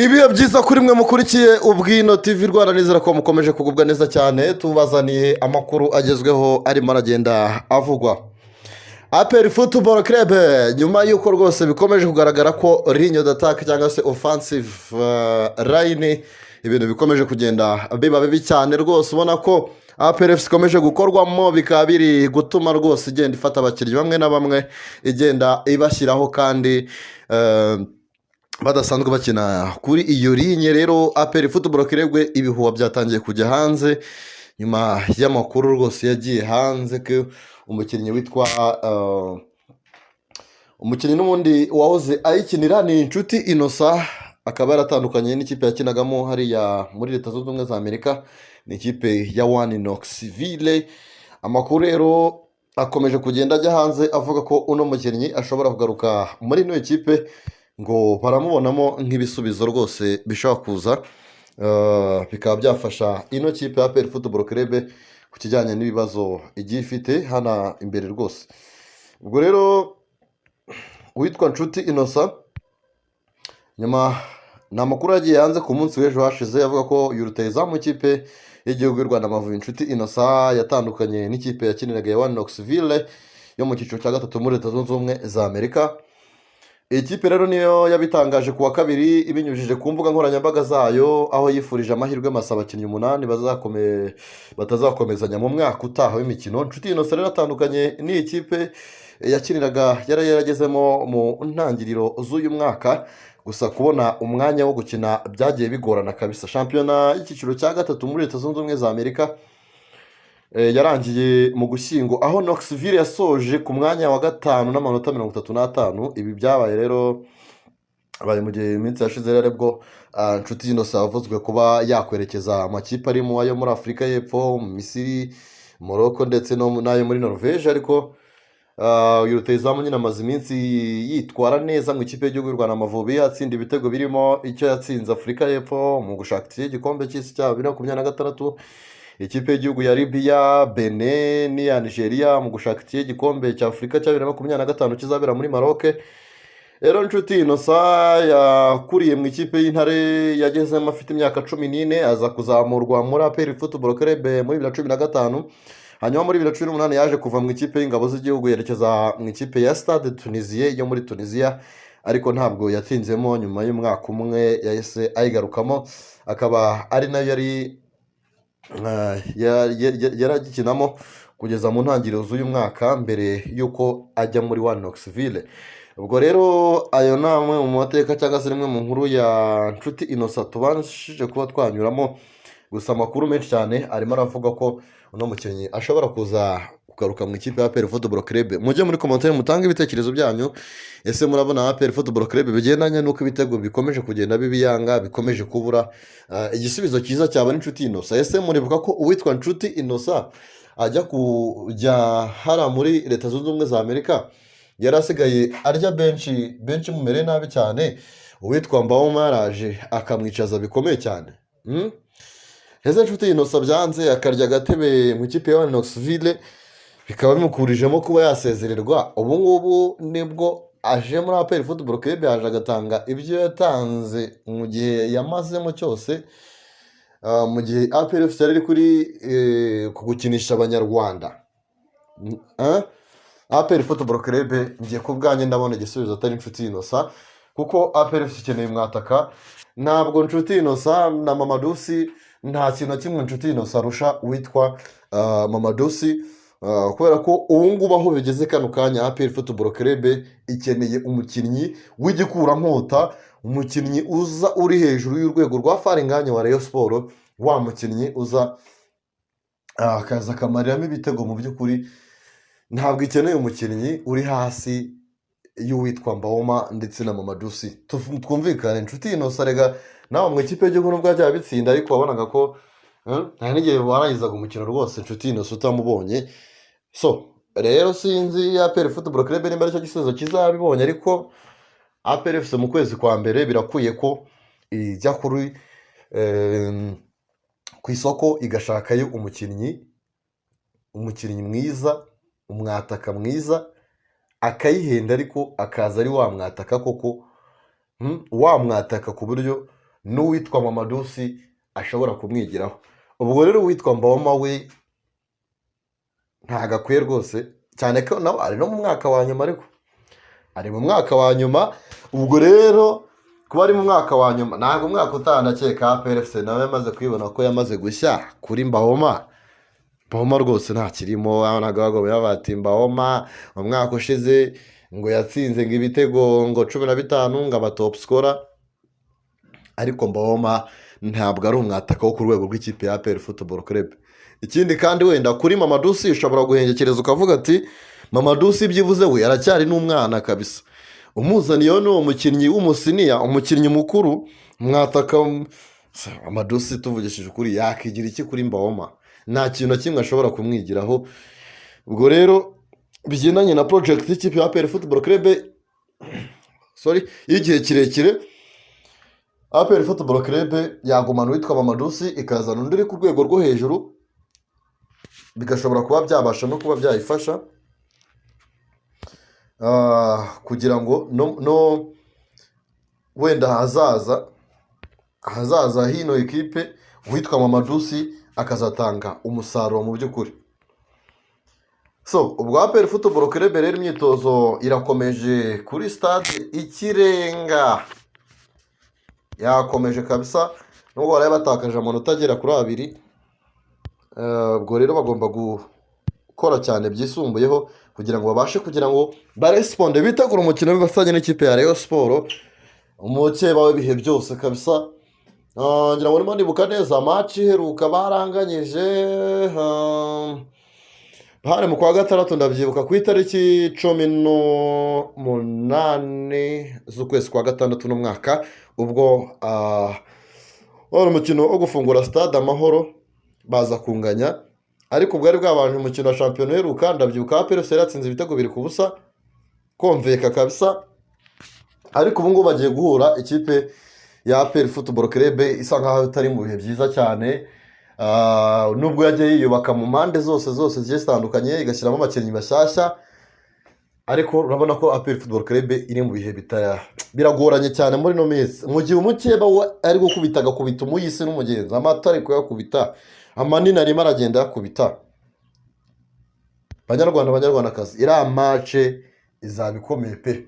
Ibihe byiza kuri mwe mukurikiye Ubwino TV Rwanda. Nizera ko mukomeje kugubwa neza cyane. Tubazaniye amakuru agezweho arimo aragenda avugwa. APR Football Club, nyuma y'uko rwose bikomeje kugaragara ko ligne d'attaque cyangwa se offensive line, ibintu bikomeje kugenda biba bibi cyane rwose, ubona ko APR FC ikomeje gukorwamo, bikaba biri gutuma rwose igenda ifata abakinnyi bamwe na bamwe, igenda ibashyiraho kandi badasanzwe bakina kuri iyo ligne. Rero APR Football Club, ibihuha byatangiye kujya hanze nyuma y'amakuru rwose yagiye hanze ko umukinnyi witwa umukinnyi n'ubundi wahoze ayikinira ni Inshuti Innocent, akaba yaratandukanye n'ikipe yakinagamo hariya muri Leta Zunze Ubumwe za Amerika, ni ikipe ya One Knoxville. Amakuru rero akomeje kugenda ajya hanze avuga ko uno mukinnyi ashobora kugaruka muri ino kipe, ngo baramubonamo nk'ibisubizo rwose bishobora kuza bikaba byafasha ino kipe ya APR Football Club ku kijyanye n'ibibazo igiye ifite hano imbere rwose. Ubwo rero uwitwa Nshuti Innocent, nyuma ni amakuru yagiye hanze ku munsi w'ejo hashize avuga ko rutahizamu ikipe y'igihugu y'u Rwanda Amavubi, Inshuti Innocent, yatandukanye n'ikipe yakiniraga ya One Knoxville yo mu cyiciro cya gatatu muri Leta Zunze Ubumwe za Amerika. Iyi kipe rero niyo yabitangaje ku wa kabiri ibinyujije ku mbuga nkoranyambaga zayo, aho yifurije amahirwe masa abakinnyi umunani batazakomezanya mu mwaka utaha w'imikino. Nshuti Innocent rero atandukanye n'iyi kipe yakiniraga yari yaragezemo mu ntangiriro z'uyu mwaka, gusa kubona umwanya wo gukina byagiye bigorana kabisa. Shampiyona y'icyiciro cya gatatu muri Leta Zunze Ubumwe za Amerika yarangiye mu Gushyingo, aho Knoxville yasoje ku mwanya wa gatanu n'amanota 35. Ibi byabaye rero bari mu gihe iminsi yashize rero aribwo Nshuti Innocent yavuzwe kuba yakwerekeza amakipe arimo ayo muri Afurika y'Epfo, mu Misiri, Morocco ndetse n'ayo muri Norvège. Ariko uyu rutahizamu nyine amaze iminsi yitwara neza mu ikipe y'igihugu y'u Rwanda Amavubi, atsinda ibitego birimo icyo yatsinze Afurika y'Epfo mu gushaka itike y'igikombe cy'isi cya 2026, ikipe y'igihugu ya Libya, Benin n'iya Nigeria mu gushaka itike y'igikombe cya Afurika cya 2025 kizabera muri Maroc. Rero Nshuti Innocent yakuriye mu ikipe y'Intare, yagezemo afite imyaka 14, aza kuzamurwa muri APR Football Club muri 2015. Hanyuma muri 2018 yaje kuva mu ikipe y'ingabo z'igihugu, yerekeza mu ikipe ya Stade Tunisien yo muri Tunisia, ariko ntabwo yatinzemo. Nyuma y'umwaka umwe yahise ayigarukamo, akaba ari nayo yari yari agikinamo kugeza mu ntangiriro z'uyu mwaka mbere y'uko ajya muri One Knoxville. Ubwo rero ayo ni amwe mu mateka cyangwa se rimwe mu nkuru ya Nshuti Innocent tubashije kuba twanyuramo. Gusa amakuru menshi cyane arimo aravuga ko uno mukinnyi ashobora kuza kugaruka mu ikipe ya APR Football Club. Mujye muri commentaire mutange ibitekerezo byanyu. Ese murabona APR Football Club, bigendanye n'uko ibitego bikomeje kugenda bibiyanga, bikomeje kubura, igisubizo cyiza cyaba n'Inshuti Innocent? Ese muribuka ko uwitwa Nshuti Innocent ajya kujya hara muri Leta Zunze Ubumwe za Amerika yari asigaye arya benshi benshi, mumereye nabi cyane, uwitwa Mbaoma yaraje akamwicaza bikomeye cyane? Ese Nshuti Innocent byanze akarya agatebe mu ikipe ya Knoxville, bikaba bimukurijemo kuba yasezererwa, ubu ngubu nibwo aje muri APR Football Club, yaje agatanga ibyo yatanze mu gihe yamazemo cyose, mu gihe APR FC yari iri kuri ku gukinisha Abanyarwanda? APR Football Club, ngiye ku bwanjye ndabona igisubizo atari Inshuti Innocent, kuko APR FC ikeneye umwataka. Ntabwo Nshuti Innocent na Mamadou Sy, nta kintu na kimwe Nshuti Innocent arusha uwitwa Mamadou Sy, kubera ko ubu ngubu aho bigeze kano kanya, APR Football Club ikeneye umukinnyi w'igikurankota, umukinnyi uza uri hejuru y'urwego rwa Fall Ngagne wa Rayon Sport, wa mukinnyi uza akaza akamariramo ibitego. Mu by'ukuri ntabwo ikeneye umukinnyi uri hasi y'uwitwa Mbaoma ndetse na Mamadou Sy. Twumvikane, Inshuti Innocent rega nawe mu ikipe y'igihugu nubwo yajyaga bitsinda, ariko wabonaga ko nta n'igihe warangizaga umukino rwose Inshuti Innocent utamubonye. So rero sinzi APR Football Club nimba aricyo gisubizo kizabibonye, ariko APR FC mu kwezi kwa mbere birakwiye ko ijya kuri ku isoko igashakayo umukinnyi mwiza, umwataka mwiza, akayihenda ariko akaza ari wa mwataka koko, wa mwataka ku buryo n'uwitwa Mamadou Sy ashobora kumwigiraho. Ubwo rero uwitwa Mbaoma we ntabwo akwiye rwose, cyane ko nawe ari no mu mwaka wa nyuma, ariko ari mu mwaka wa nyuma. Ubwo rero kuba ari mu mwaka wa nyuma, ntabwo umwaka utaha ndakeka APR FC nawe yamaze kwibona ko yamaze gushya kuri Mbaoma. Mbaoma rwose ntakirimo. Ntabwo bagomba bati Mbaoma mu mwaka ushize ngo yatsinze ngo ibitego ngo 15, ngo aba top scorer, ariko Mbaoma ntabwo ari umwataka wo ku rwego rw'ikipe ya APR Football Club. Ikindi kandi, wenda kuri Mamadou Sy ushobora guhengekereza ukavuga ati Mamadou Sy byibuze we aracyari n'umwana kabisa, umuzaniyeho n'uwo mukinnyi w'umusenior, umukinnyi mukuru, mwataka. Mamadou Sy, tuvugishije ukuri, yakigira iki kuri Mbaoma? Nta kintu na kimwe ashobora kumwigiraho. Ubwo rero bigendanye na project y'ikipe ya APR Football Club, sorry, y'igihe kirekire, APR Football Club yagumana uwitwa Mamadou Sy, ikazana undi uri ku rwego rwo hejuru, bigashobora kuba byabasha no kuba byayifasha kugira ngo no wenda ahazaza hino ekipe, uwitwa Mamadou Sy akazatanga umusaruro mu by'ukuri. So ubwo APR Football Club rero imyitozo irakomeje kuri Stade Ikirenga, yakomeje kabisa, nubwo baraye batakaje amanota agera kuri 2. Ubwo rero bagomba gukora cyane byisumbuyeho kugira ngo babashe kugira ngo baresponde, bitegure umukino bafitanye n'ikipe ya Rayon Sport, umukeba w'ibihe byose kabisa. Ngira ngo ndimo ndibuka neza, match iheruka baranganyije hari mu kwa gatandatu, ndabyibuka, ku itariki 18 z'ukwezi kwa gatandatu n'umwaka. Ubwo wari umukino wo gufungura Stade Amahoro, baza kunganya, ariko bwari bwabanje umukino wa shampiyona uheruka. Ndabyibuka APR yari yatsinze ibitego 2-0, konveka kabisa. Ariko ubu ngubu bagiye guhura, ikipe ya APR Football Club isa nkaho itari mu bihe byiza cyane. Nubwo yagiye yiyubaka mu mpande zose zose zigiye zitandukanye, igashyiramo abakinnyi bashyashya, ariko urabona ko APR Football Club iri mu bihe biragoranye cyane muri ino minsi, mu gihe umukeba we ari gukubita, agakubita umuyisi n'umugenzi, amata ari kuyakubita, amanini arimo aragenda ayakubita. Banyarwanda, banyarwandakazi, iriya match izaba ikomeye pe,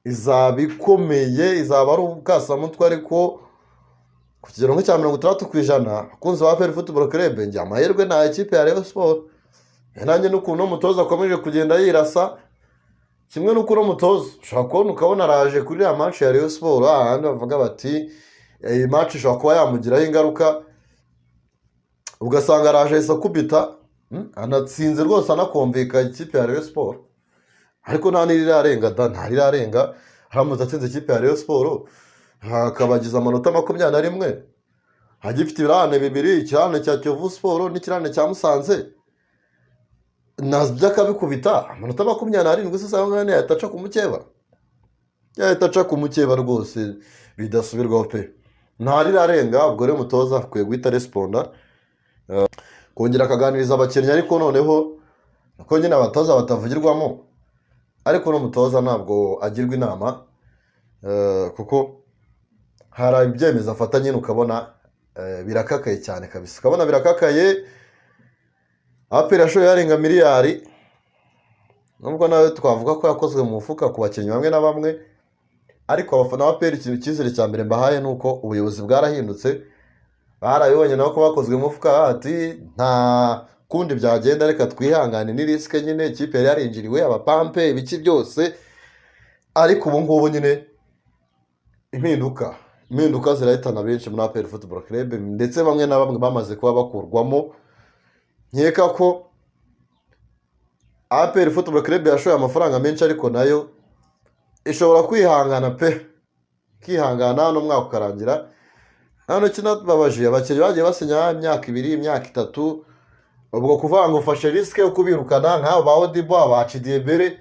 izaba ikomeye, izaba ari ubwasamutwe, ariko ku kigero nk'icya 60%, abakunzi ba APR Football Club, njye amahirwe nta ikipe ya Rayon Sport. Nanjye n'ukuntu umutoza akomeje kugenda yirasa, kimwe n'uko uno mutoza ushobora kubona ukabona araje kuri iriya match ya Rayon Sport, ahandi bavuga bati iyi match ishobora kuba yamugiraho ingaruka, ugasanga araje ahise akubita, anatsinze rwose, anakomvika ikipe ya Rayon Sport, ariko nta n'irirarenga da, nta rirarenga. Aramutse atsinze ikipe ya Rayon Sport akabagiza amanota 21, agifite ibirarane bibiri, ikirarane cya Kiyovu Sport n'ikirarane cya Musanze, nabyo akabikubita, amanota 27 se cyangwa yahita aca ku mukeba, yahita aca ku mukeba rwose bidasubirwaho pe, nta rirarenga. Ubwo rero umutoza akwiye guhita responda, kongera akaganiriza abakinnyi, ariko noneho uko nyine abatoza batavugirwamo, ariko n'umutoza ntabwo agirwa inama, kuko hari ibyemezo afata nyine ukabona birakakaye cyane kabisa, ukabona birakakaye. APR yashoye yarenga miliyari, nubwo nawe twavuga ko yakozwe mu mufuka ku bakinnyi bamwe na bamwe, ariko abafana ba APR, ikintu icyizere cya mbere mbahaye ni uko ubuyobozi bwarahindutse, barabibonye nabo ko bakozwe mu mufuka, ati nta kundi byagenda, reka twihangane, ni risk nyine, ikipe yari yarinjiriwe abapampe ibiki byose. Ariko ubu ngubu nyine impinduka zirahitana benshi muri APR Football Club, ndetse bamwe na bamwe bamaze kuba bakurwamo. Nkeka ko APR Football Club yashoye amafaranga menshi, ariko nayo ishobora kwihangana pe, kwihangana n'umwaka ukarangira. Hano kinababaje, abakinnyi bagiye basinya imyaka 2, imyaka 3, ubwo kuvuga ngo ufashe risk yo kubirukana nk'abo ba Odibo, aba Chidiebere,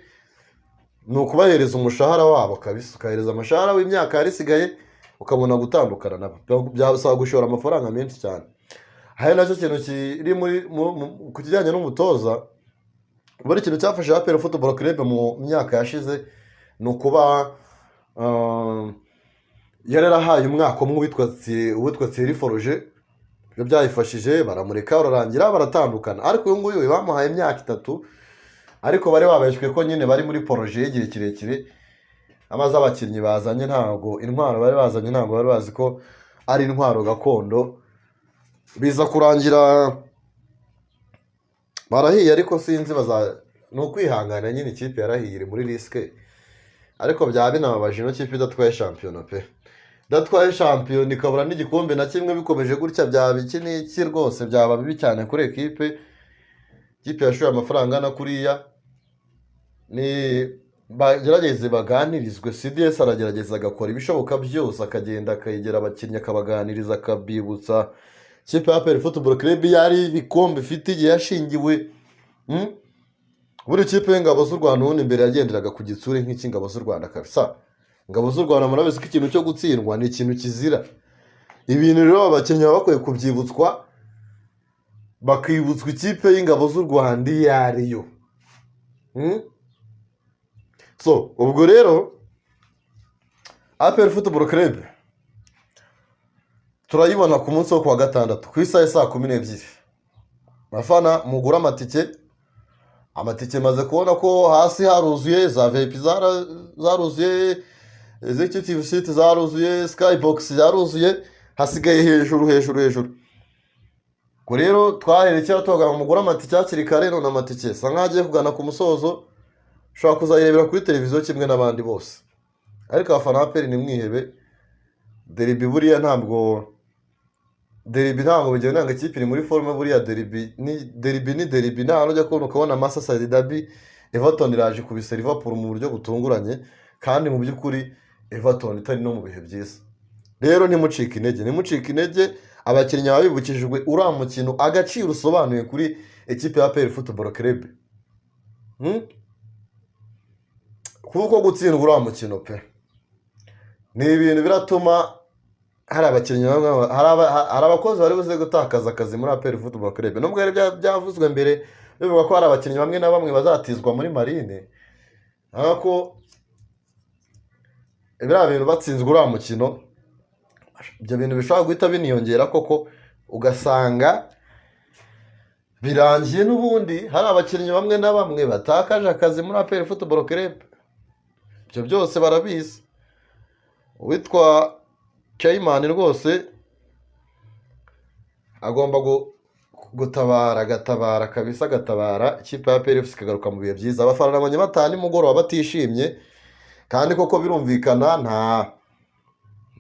ni ukubahereza umushahara wabo kabisa, ukahereza umushahara w'imyaka yari isigaye, ukabona gutandukana nabo. Byasaba gushora amafaranga menshi cyane. Hari nacyo kintu kiri muri ku kijyanye n'umutoza. Buri kintu cyafashe APR Football Club mu myaka yashize ni ukuba Yari yarahaye umwaka umwe uwitwa Thierry Froger, ibyo byayifashije baramureka urarangira baratandukana. Ariko uyu nguyu we bamuhaye imyaka 3, ariko bari babeshywe ko nyine bari muri projet y'igihe kirekire. Amaze abakinnyi bazanye, ntabwo intwaro bari bazanye, ntabwo bari bazi ko ari intwaro gakondo. Biza kurangira barahiye, ariko sinzi baza ni ukwihangana nyine. Ikipe yarahiye, iri muri risque, ariko byaba binababaje ino kipe idatwaye shampiyona pe, idatwaye shampiyona ikabura n'igikombe na kimwe. Bikomeje gutya byaba iki n'iki rwose, byaba bibi cyane kuri ekipe. Ikipe yashoye amafaranga angana kuriya. Ni bagerageze baganirizwe. CDS aragerageza agakora ibishoboka byose, akagenda akegera abakinnyi, akabaganiriza, akabibutsa ikipe ya APR Football Club yari ibikombe ifite igihe yashingiwe. Buri kipe y'ingabo z'u Rwanda ubundi mbere yagenderaga ku gitsure nk'icy'ingabo z'u Rwanda kabisa. Ingabo z'u Rwanda murabizi ko ikintu cyo gutsindwa ni ikintu kizira. Ibintu rero abakinnyi baba bakwiye kubyibutswa, bakibutswa ikipe y'ingabo z'u Rwanda iyo ariyo. So ubwo rero APR Football Club turayibona ku munsi wo kuwa gatandatu ku isaha ya saa 12. Bafana, mugure amatike. Amatike maze kubona ko hasi haruzuye, za VIP zaruzuye, executive seat zaruzuye, skybox zaruzuye, hasigaye hejuru, hejuru, hejuru. Ubwo rero twahereye kera tuvuga ngo mugure amatike hakiri kare. None amatike asa nkaho agiye kugana ku musozo. Ushobora kuzayirebera kuri televiziyo kimwe n'abandi bose, ariko abafana ba APR ntimwihebe. Derby buriya ntabwo, derby ntabwo bigenda ngo ikipe iri muri forme. Buriya derby ni derby ni derby. Nta hantu ujya kubona ukabona Merseyside derby, Everton iraje ikubise Liverpool mu buryo butunguranye, kandi mu by'ukuri Everton itari no mu bihe byiza. Rero ntimucike intege, ntimucike intege. Abakinnyi baba bibukijwe uriya mukino agaciro usobanuye kuri ekipe ya APR Football Club. Kuko gutsindwa uriya mukino pe ni ibintu biratuma hari abakinnyi bamwe, hari abakozi bari buze gutakaza akazi muri APR Football Club. Nubwo yari byavuzwe mbere bivuga ko hari abakinnyi bamwe na bamwe bazatizwa muri Marine, ariko biriya bintu batsinzwe uriya mukino, ibyo bintu bishobora guhita biniyongera koko, ugasanga birangiye n'ubundi hari abakinnyi bamwe na bamwe batakaje akazi muri APR Football Club. Ibyo byose barabizi. Uwitwa Chairman rwose agomba gutabara, agatabara kabisa, agatabara ikipe ya APR FC ikagaruka mu bihe byiza. Abafana nabonye bataha nimugoroba batishimye, kandi koko birumvikana. Nta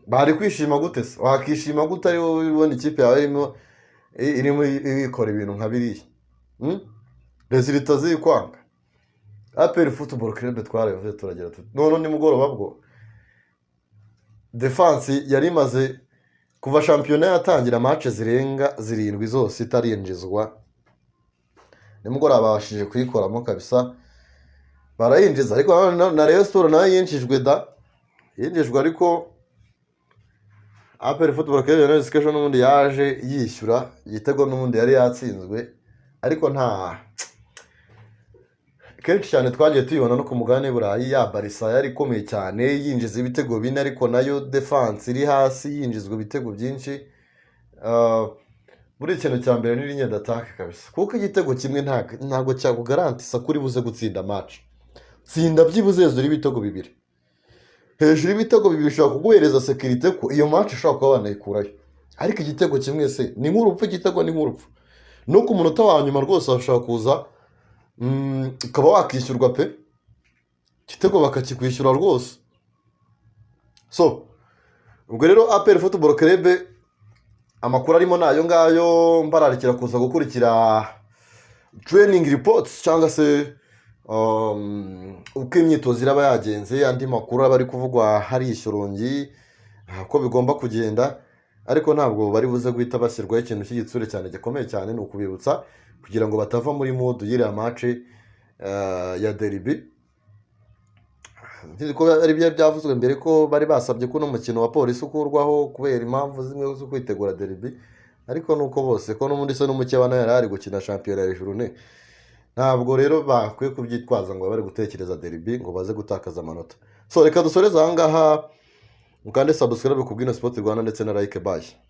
bari kwishima gute se? Wakishima gute ari wowe ubona ikipe yawe irimo ikora ibintu nka biriya? Résultats ziri kwanga. APR Football Club twarabivuze, turagira tuti none nimugoroba bwo défense yari imaze kuva shampiyona yatangira match zirenga 7 zose itarinjizwa, nimugoroba babashije kuyikoramo kabisa, barayinjiza. Ariko na Rayon Sports nayo yinjijwe da, yinjijwe, ariko APR Football Club nayo ejo n'ubundi yaje yishyura igitego n'ubundi yari yatsinzwe. Ariko nta kenshi cyane twagiye tuyibona no ku mugabane w'i Burayi, ya Barça yari ikomeye cyane yinjiza ibitego bine, ariko nayo défense iri hasi, yinjizwa ibitego byinshi. Buri ikintu cya mbere ni ligne d'attaque kabisa, kuko igitego kimwe ntabwo cyakugarantisa ko uri buze gutsinda match. Tsinda byibuze hejuru y'ibitego 2. Hejuru y'ibitego 2 bishobora kuguhereza sécurité ko iyo match ushobora kuba wanayikurayo. Ariko igitego kimwe se ni nk'urupfu, igitego ni nk'urupfu. No ku munota wa nyuma rwose bashobora kuza, ukaba wakishyurwa pe, igitego bakakikwishyura rwose. So ubwo rero APR Football Club amakuru arimo ni ayo ngayo. Mbararikira kuza gukurikira training reports cyangwa se uko imyitozo iraba yagenze, andi makuru aba ari kuvugwa hari i Shyorongi, uko bigomba kugenda. Ariko ntabwo bari buze guhita bashyirwaho ikintu cy'igitsure cyane gikomeye cyane. Ni ukubibutsa kugira ngo batava muri mood y'iriya match ya derby. Nzi ko ari byo byavuzwe mbere ko bari basabye ko uno mukino wa Polisi ukurwaho kubera impamvu zimwe zo kwitegura derby, ariko nuko bose ko n'ubundi se n'umukeba nawe yari ari gukina shampiyona hejuru ne, ntabwo rero bakwiye kubyitwaza ngo babe bari gutekereza derby ngo baze gutakaza amanota. So reka dusoreze aha ngaha. Mukande subscribe ku Bwino Sport Rwanda ndetse na like. Bye.